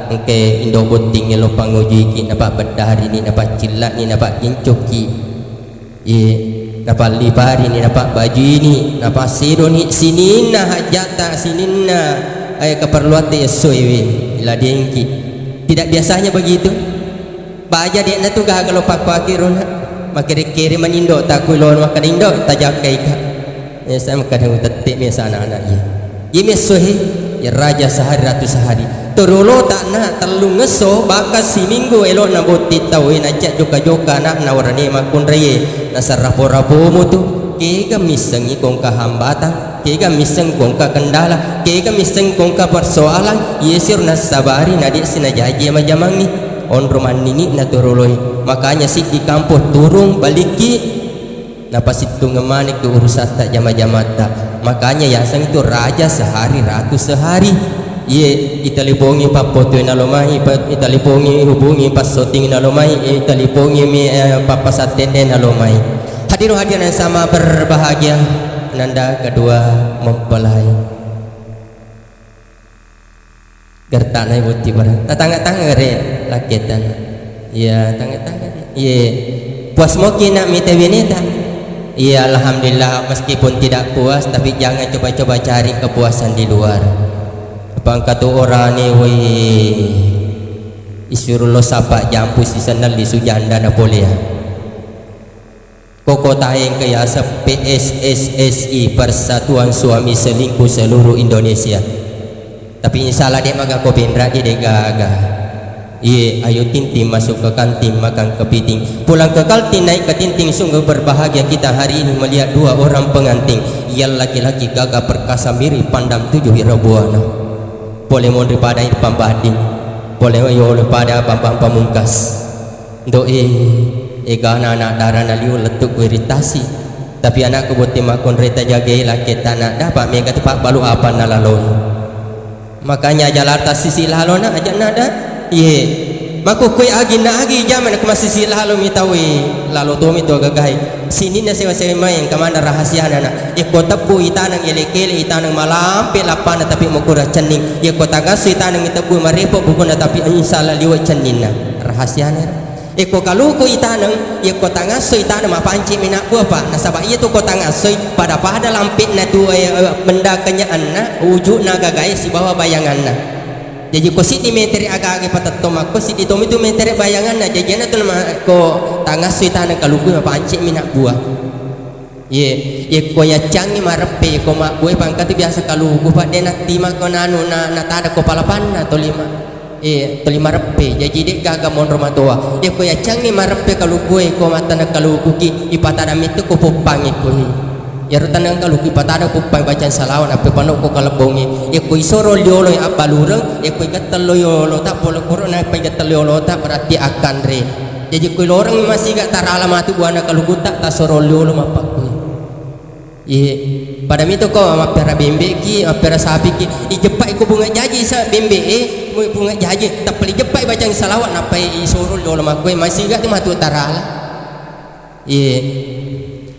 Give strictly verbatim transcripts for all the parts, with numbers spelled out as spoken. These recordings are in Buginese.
Engke indo botting elo pangujuiki, napabeddarini, napaccillani, napakkincokki. Iye, napalliparini, napabbajuini, napassedoni sininna hajjatta, sininna, eh, keperluatta essoewe, ladengki. Tidak biasanya begitu. Baja de'na tu gaga lo pakkuaki rona. Makere-kere manindo takui lo makkada indo tajakkaika. Biasa makkada utette biasa anak-anak iya. Iya messo he, ya raja sehari ratu sehari. Torolo takna tellung esso bahkan siminggu elo na botti tau e najak joka-joka anakna warane makkunraie. Nasarrapo-rapomu tu. Kega missengi kongka hambatan. Kega misseng kongka kendala, kega misseng kongka persoalan, yesiro nassabari na de'si najaji jama-jamangngi. Onro mannini'na toroloi. Makanya siddi kampong turung balikki, napasittungeng manekki urusatta jama-jamatta. Makanya yaseng itu raja sehari ratu sehari. Iye, itelepongi pappotoi nalomai, pa-, itelepongi hubungi passotting nalomai, itelepongi mi, eh, pappasattenne nalomai. Hadirin hadirat yang sama berbahagia, nanda kedua mempelai. Gertana ibu tiba. Tatangga-tangga re laketan. Iya, tangga-tangga. Iya. Puas moki nak mita bineta? Iya, alhamdulillah, meskipun tidak puas, tapi jangan coba-coba cari kepuasan di luar. Apa engka tu orane, woi, isuro lo sapa jampu sisenna lisu janda na polea. Ko kotae engka yaseng P S S S I, Persatuan Suami Selingkuh Seluruh Indonesia. Tapi insya Allah de' maga ko penra' de' gaga. Iye, ayo tinting masuk ke kantin, makan kepiting. Pulang ke kantin, naik ke tinting, sungguh berbahagia kita hari ini melihat dua orang pengantin. Yang laki-laki gagah perkasa, mirip pandang tujuh ira buana. Pole monri pada irpang bading. Pole yolo pada bambang pamungkas. Ndo e, egana anak dara naliu lettu ku iritasi. Tapi anakku botting makkunrai tajagai lakketta nak, dapat mega tu pabbalu apa nalaloi. Makanya aja lalo tassisi lalo nak, aja nak da. Iye. Makkukui agi na agi jaman ku massisi lalo mi taui. Lalo tomi to gagai. Sininna sewa-sewa maeng kamana rahasiana nak. Yekko tebbu itaneng ele-kele itaneng malampe lappana tapi mukura cenning. Yekko tangasso itaneng itebbu marepo bukuna tapi insya Allah liwe cenninna. Rahasiana. Yekko kaluku itaneng, yekko tangasso itaneng mapancing mi nabbua, Pak. Nasaba iya tu ko tangassoi pada-pada lampe'na tu, eh, eh, benda kenyaanna, wujudna gagae sibawa bayanganna. Jaji ko siddi metere aga-aga patetto makko, siddi tomi tu metere bayanganna. Jaji ana tu nama ko tangassoi itaneng kaluku mapancing mi nabbua. Ye, yekko yaccangngi mareppe, yekko mabbue pangkatu biasa kaluku, Pak, de' nattima ko nanu na, natada ko palapanna tolima. Ye, toli mareppe, jaji de' gaga monro matoa. Yekko yaccangngi mareppe kalukue, ko mattaneng kalukuki, ipatada metto ko poppangi koi. Yaro taneng kaluku ipatada poppang bacang salawat, nappa pano ko kalebbongi. Yekko isoro liolo abbalureng, yekko igetteng lo yolota, pole koro nappa igetteng lo yolota, berarti akkanre. Jaji ko iloreng masiga tarala matu buana kalukutta, tasoro liolo mappakkui. Iye, pada mito ko mappera bembe'ki, mappera sapiki, ijeppai ko bunga jaji sa bembe'e, mu bunga jaji, tappa ijeppai bacang salawat, nappai isoro lolo makkue, masiga tu matu tarala. Iye.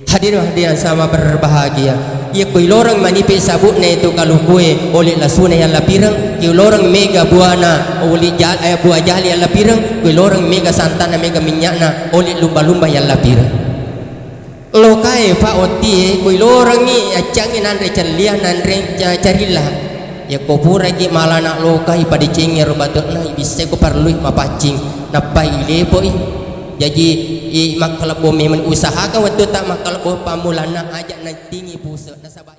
Hadirin hadirat sama berbahagia. Iye ko iloreng manipe sabukna itu kalukue, oli lasuna yallapireng, ki iloreng mega buana, oli ja-, eh, bua jali yallapireng, ko iloreng mega santana, mega minyakna, oli lumba-lumba yallapireng. Lokae, Pak, ottie, ko ilorengngi, accangngi nanre cellia, nanre ca-, carilla. Yakko puraki malana lokai, padecengngi ro batu'na, ibissai ko parellui mapaccing, nappai ilepoi. Jaji, i-, makkalebbo memeng, usahakan wettutta makkalebbo pammulanna aja nattingi puse, nasaba